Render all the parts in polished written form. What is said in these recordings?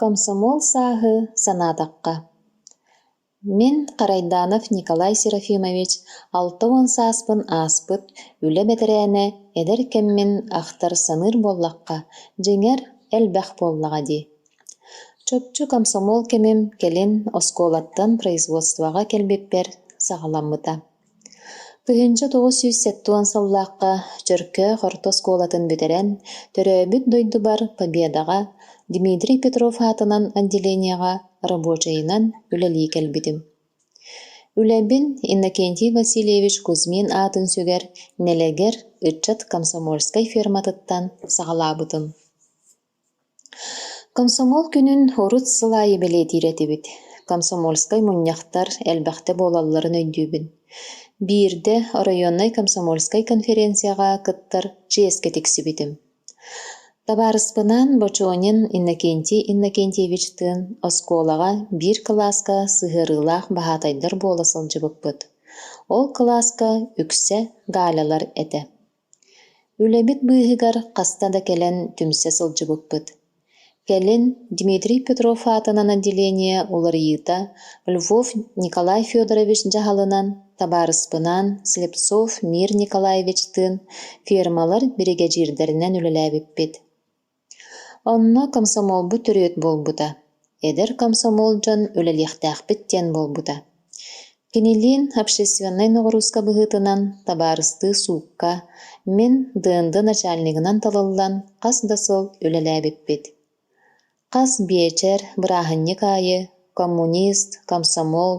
Комсомол сааһы санаатахха Мин Харайданов Николай Серафимович 60 сааспын ааспыт үлэ бэтэрээнэ эдэр кэммин ахтар-саныыр буоллахха, дьиҥэр, элбэх буоллаҕа дии. Чопчу комсомол кэмим кэлин оскуолаттан производствоҕа кэлбиппэр саҕаламмыта. 1970 сыллаахха Чөркөөх орто оскуолатын бүтэрэн, төрөөбүт дойдубар Победаҕа Дмитрий Петров аатынан отделениеҕа рабочайынан үлэлии кэлбитим. Үлэбин Иннокентий Васильевич Кузьмин аатын сүгэр Нэлэгэр ыччат комсомольскай ферматыттан саҕалаабытым. Комсомол күнүн урут сыл аайы бэлиэтиир этибит. Комсомольскай мунньахтар элбэхтэ буолалларын өйдүүбүн. Биирдэ оройуоннай комсомольскай конференцияҕа кыттар чиэскэ тиксибитим. Табаарыспынаан Бочонин Иннокентий Иннокентьевичтыын оскуолаҕа биир кылааска сыһыарыылаах баһаатайдар буола сылдьыбыппыт. Ол кылааска үксэ Галялар этэ. Үлэбит быыһыгар хаста да кэлэн түмсэ сылдьыбыппыт. Кэлин Дмитрий Петров аатынан отделение уларыйыыта Львов Николай Федорович дьаһалынан табаарыспынаан Слепцов Мир Николаевичтыын фермалар биригэдьиирдэринэн үлэлээбиппит. Онно комсомолбут төрүөт буолбута, эдэр комсомол дьон үлэлиэхтээхпит диэн буолбута. Кинилиин общественнай ноҕурууска быһыытынан табаарыстыы суукка, мин ДНД начальнигынан талыллан хас да сыл үлэлээбиппит. Хас биэчэр, бырааһынньык аайы коммунист, комсомол,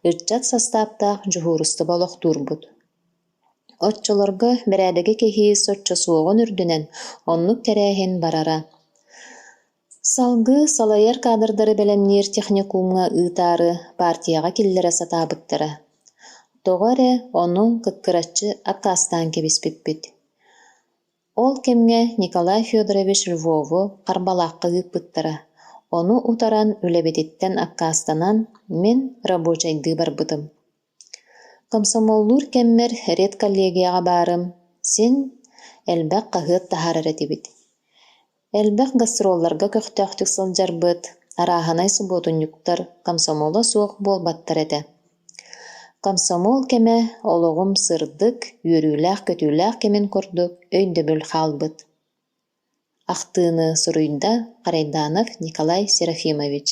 ыччат састааптаах дьуһуурустуба олохтуурбут. Оччолорго бэрээдэги кэһии соччо суоҕун үрдүнэн оннук тэрээһин барара. Салгыы салайар кадрдары бэлэмниир техникумҥа ыытаары партияҕа киллэрэ сатаабыттара. Тоҕо эрэ ону кыккыраччы аккаастаан кэбиспиппит. Ол кэмҥэ Николай Федорович Львову Харбалаахха ыыппыттара, ону утаран үлэбититтэн аккаастанан мин рабочайдыы барбытым. Комсомоллуур кэммэр редколлегияҕа баарым, син элбэх хаһыат таһаарар этибит. Элбэх гастролларга көхтөөхтүк сылдьарбыт, арааһынай субуотунньуктар комсомола суох буолбаттар этэ. Комсомол кэмэ олоҕум сырдык, үөрүүлээх-көтүүлээх кэмин курдук өйдөбүл хаалбыт. Ахтыыны суруйда Харайданов Николай Серафимович.